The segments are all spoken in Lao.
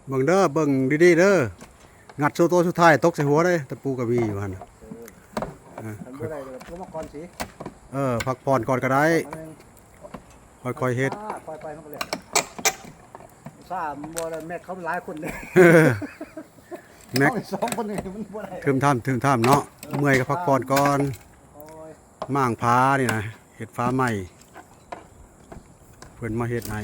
ເບິ່ງເດີ ເບິ່ງດີໆເດີ ງັດໂຊໂຕສຸດທ້າຍຕົກໃສ່ຫົວເດ້ ຕະປູກໍມີຢູ່ຫັ້ນ. ເອີ ເອີ ຄັນບໍ່ໄດ້ກໍລົງມາກ່ອນຊິ. ເອີ ພັກຜ່ອນກ່ອນກໍໄດ້ ຄ່ອຍໆເຮັດ ຄ່ອຍໆ ມັນກໍແລ້ວ. ຊາບໍ່ໄດ້ ແມັກເຂົາຫຼາຍຄົນເດ້ ແມັກ ເຮົາສອງຄົນນີ້ມັນບໍ່ໄດ້ ທຶມທຳ ທຶມທຳເນາະ. ເອີ ເມື່ອຍກໍພັກຜ່ອນກ່ອນ ຄ່ອຍ ມ້າງຝານີ້ນະ ເຮັດຝາໃໝ່ ເພິ່ນມາເຮັດໃຫ້.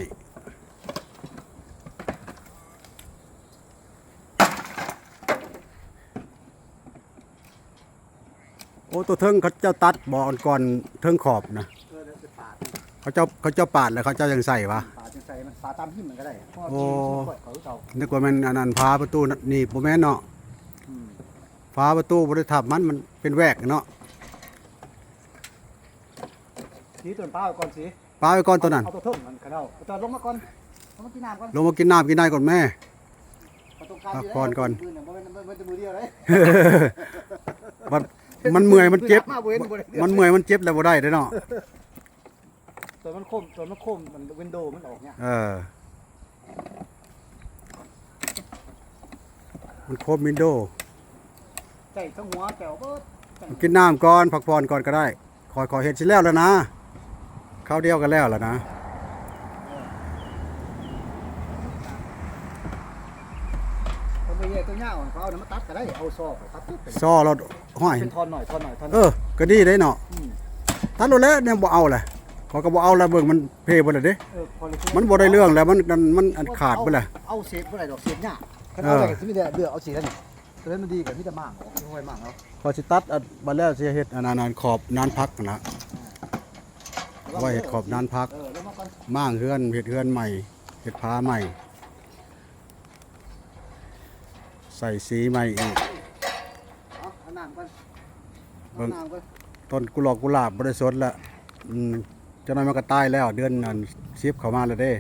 ໂອ້ ຕົວເທິງເຂົາເຈົ້າຕັດບໍ່ ອັນກ່ອນເທິງຂອບນະ? ເອີ ແລ້ວຊິປາດ ເຂົາເຈົ້າ ເຂົາເຈົ້າປາດແລ້ວເຂົາເຈົ້າຍັງໃສ່ຫວາ? ປາດຈັ່ງໃສ່ ມັນປາດຕາມຫີນມັນກໍໄດ້ ເພາະວ່າ ໂອ້ ມັນບໍ່ຄ່ອຍເຂົ້າຄືເກົ່າ. ນຶກວ່າແມ່ນອັນນັ້ນ ຝາປະຕູໜີບ ບໍ່ແມ່ນເນາະ? ອືມ ຝາປະຕູບໍ່ໄດ້ທັບມັນ ມັນເປັນແວກເນາະ. ສີຕົວນັ້ນປະໄວ້ກ່ອນສີ ປະໄວ້ກ່ອນຕົວນັ້ນ ເອົາຕົວເທິງມັນຂະເຈົ້າ ເຈົ້າລົງມາກ່ອນ ລົງມາກິນນ້ຳກ່ອນ ລົງມາກິນນ້ຳກິນໃນກ່ອນແມ່ ພັກຜ່ອນກ່ອນ ມື້ນະ ບໍ່ແມ່ນ ບໍ່ແມ່ນແຕ່ມື້ດຽວເດ້ ມັນ ມັນເມື່ອຍມັນເຈັບ ມັນເມື່ອຍມັນເຈັບແລ້ວບໍ່ໄດ້ເດ້ເນາະ. ຕົວມັນຄົມ ຕົວມັນຄົມ ມັນ ວິນໂດມັນອອກຍາກ ເອີ ມັນຄົມວິນໂດ ໃສ່ທັງຫົວແຈວເບິດ. ກິນນ້ຳກ່ອນ ພັກຜ່ອນກ່ອນກໍໄດ້ ຂ້ອຍ ຂ້ອຍເຮັດຊິແລ້ວແລ້ວນະ ຄາວດຽວກໍແລ້ວແລ້ວນະ. ເອີ ເອົາໄມ້ໃຫຍ່ຕົວຍາວ ເຂົາເອົານັ້ນມາຕັດກໍໄດ້ ເອົາຊໍຕັດ ຊໍລະ ຫ້ອຍ ເປັນທ່ອນໜ້ອຍ ທ່ອນໜ້ອຍ ທ່ອນ ເອີ ກໍດີເດ້ເນາະ. ອືມ ຕັດໂລດແຫຼະ ແນວບໍ່ເອົາແຫຼະ ຂ້ອຍກໍບໍ່ເອົາແລ້ວ ເບິ່ງມັນເພເບິດແລ້ວເດ້. ເອີ ມັນບໍ່ໄດ້ເລື່ອງແລ້ວ ມັນ ມັນ ມັນ ອັນຂາດເບິດແລ້ວ ເອົາເສດບໍ່ໄດ້ດອກ ເສດຍາກ. ຄັນເອົາໄດ້ກໍຊິມີແຕ່ເລືອກເອົາເສດອັນນີ້ ຕົວໃດມັນດີກໍມີແຕ່ມ້າງອອກ ຄ່ອຍມ້າງເອົາ. ຂ້ອຍຊິຕັດ ອັນ ບັດແລ້ວຊິເຮັດອັນນັ້ນ ອັນຂອບນານຜັກຫັ້ນນະ ເອົາໄວ້ເຮັດຂອບນານຜັກ ເອີ ລົງມາກ່ອນ ມ້າງເຮືອນ ເຮັດເຮືອນໃໝ່ ເຮັດຝາໃໝ່ ໃສ່ສີໃໝ່ອີກ. ເອົາ ເອົານ້ຳກ່ອນ ເບິ່ງ ເອົານ້ຳກ່ອນ ຕົ້ນກຸຫຼອກກຸຫຼາບບໍ່ໄດ້ສົດລະ ອືມ ຈັກໜ້ອຍມັນກໍຕາຍແລ້ວ ເດືອນອັນສິບເຂົ້າມາແລ້ວເດ້.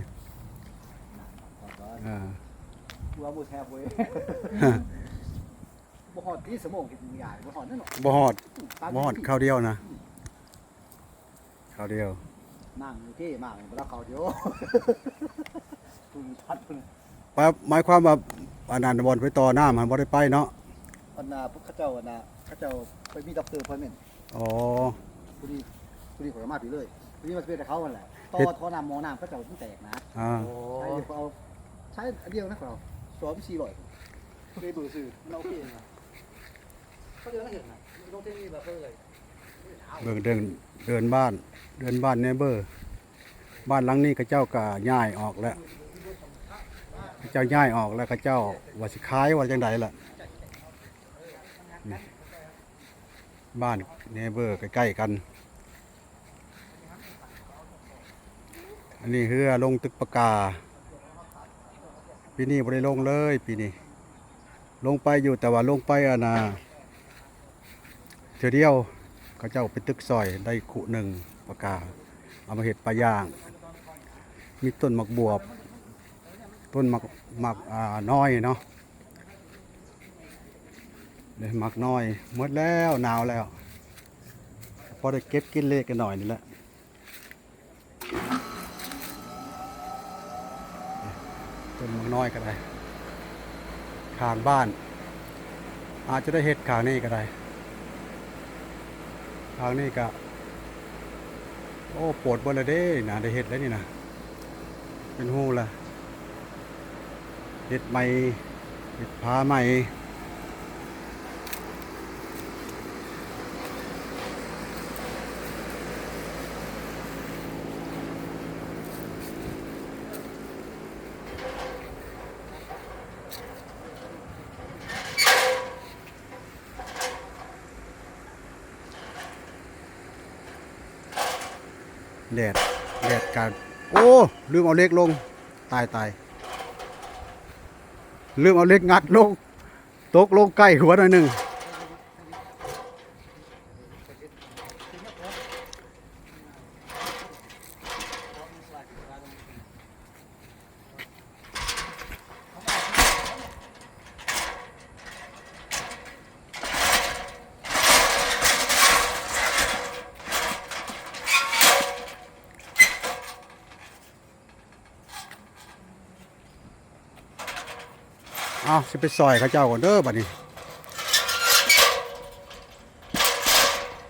ອ່າ ບໍ່ແຊບເວີຍ ບໍ່ຮອດຕິຊົ່ວໂມງ ເຮັດຫຍັງຍາກ ບໍ່ຮອດເນາະ ບໍ່ຮອດ ອືມ ບໍ່ຮອດ ຄາວດຽວນະ ອືມ ຄາວດຽວ ນາງເກມາກ ບໍ່ໄດ້ຄາວດຽວ ປະ ໝາຍຄວາມວ່າ ອັນນັ້ນ ບ່ອນໄປຕໍ່ນ້ຳຫັ້ນບໍ່ໄດ້ໄປເນາະ. ອັນນ່າ ເຂົາເຈົ້າ ອັນນ່າ ເຂົາເຈົ້າໄປມີດັອກເຕີອອອບພອຍເມັ້ນ. ອໍ ຜູ້ນີ້ ຜູ້ນີ້ຂ້ອຍກໍມາພີ້ເລີຍ ຜູ້ນີ້ວ່າຊິເປັນແຕ່ເຂົາຫັ້ນແຫຼະ ຕໍ່ ເຮັດ ທໍ່ນ້ຳ ໝໍ້ນ້ຳເຂົາເຈົ້າມັນແຕກນະ. ອ່າ ໃຊ້ດຽວ ເຂົາເອົາ ໃຊ້ອັນດຽວນະ ເຂົາເອົາ ສອງ ສີ່ຮ້ອຍ ເປັນເບີຊື່ ມັນໂອເຄນະ. ເບິ່ງເດີ່ນ ເດີ່ນບ້ານ ເດີ່ນບ້ານເນເບີ ບ້ານຫຼັງນີ້ເຂົາເຈົ້າກໍຍ້າຍອອກແລ້ວ ເຂົາເຈົ້າຍ້າຍອອກແລ້ວ ເຂົາເຈົ້າວ່າຊິຂາຍວ່າຈັ່ງໃດລະ. ນີ້ ບ້ານເນເບີໃກ້ໆກັນ. ອັນນີ້ເຮືອລົງຕຶກປາກາ ປີນີ້ບໍ່ໄດ້ລົງເລີຍ ປີນີ້ລົງໄປຢູ່ ແຕ່ວ່າລົງໄປອັນນ່າ ເທື່ອດຽວ ເຂົາເຈົ້າໄປຕຶກຊ່ອຍໄດ້ຄຸໜຶ່ງປາກາ ເອົາມາເຮັດປາຍ່າງ ມີຕົ້ນໝາກບວບ ຕົ້ນໝາກ ໝາກ ອ່າ ນ້ອຍເນາະ. ເດ້ ໝາກນ້ອຍໝົດແລ້ວ ໜາວແລ້ວ ພໍໄດ້ເກັບກິນເລັກນ້ອຍນີ້ແຫຼະ. ຕົ້ນໝາກນ້ອຍກໍໄດ້ ຂ້າງບ້ານ ອາດຈະໄດ້ເຮັດຂ້າງນີ້ກໍໄດ້ ຂ້າງນີ້ກໍ ໂອ້ ປວດເບິດແລ້ວເດ້ນະ ໄດ້ເຮັດແລ້ວນີ້ນະ ເປັນຮູລະ ເຮັດໃໝ່ ເຮັດຝາໃໝ່. ແດດ ແດດກາ ໂອ້ ລືມເອົາເຫຼັກລົງ ຕາຍ ຕາຍ ລືມເອົາເຫຼັກງັດລົງ ຕົກລົງໃກ້ຫົວໜ້ອຍໜຶ່ງ. ເອົາ ຊິໄປຊ່ອຍເຂົາເຈົ້າກ່ອນເດີ ບັດນີ້